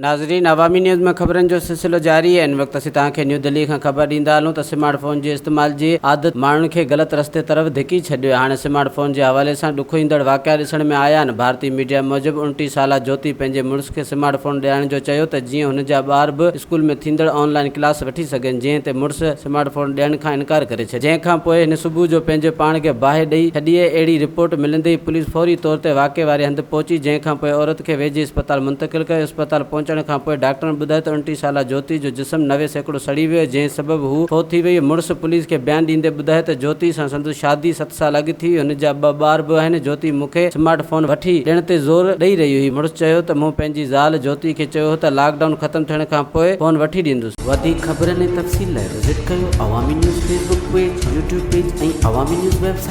ناظرين عوامي نيوز ۾ خبرن جو سلسلو جاري آهي ان وقت اسين توهان کي نيو دهلي کان خبر ڏيندا هلون ته سمارٽ فون جي استعمال جي عادت ماڻهن کي غلط رستي طرف ڌڪي ڇڏيو آهي هاڻي سمارٽ فون جي حوالي سان ڏکوئيندڙ واقعا ڏسڻ ۾ آيا آهن ڀارتي ميڊيا موجب 29 سالا جوتي پنهنجي مڙس کي سمارٽ فون ڏيارڻ جو چيو ته جيئن هن جا ٻار به اسڪول ۾ ٿيندڙ آن لائين ڪلاس وٺي سگهن جنهن تي مڙس سمارٽ فون ڏيڻ کان انڪار ڪري ڇڏيو جنهن کان پوء هن صبح جو پنهنجو پاڻ کي باهه ڏئي ڇڏي اهڙي رپورٽ ملندي ئي پوليس فوري طور تي واقعي واري هنڌ پهچي جنهن کان پوء عورت کي ويجهي اسپتال منتقل ڪيو، اسپتال پهچڻ کان پوء ڊاڪٽرن ٻڌايو ته 29 سالا جوتي جو جسم 90% سڙي ويو جنهن سبب هو فوت ٿي وئي، مڙس پوليس کي بيان ڏيندي ٻڌايو ته جوتي سان سندس شادي ست سال اڳ ٿي هن جا ٻه ٻار به آهن، جوتي مون کي سمارٽ فون وٺي ڏيڻ تي زور ڏئي رهي هئي، مڙس چيو ته مون پنهنجي زال جوتي کي چيو هو ته لاڪ ڊائون ختم ٿيڻ کان پوء فون وٺي ڏيندس. وڌيڪ خبرن ۽ تفصيل لاء وزٽ ڪيو Awami news Facebook page, YouTube page ۽ Awami news website.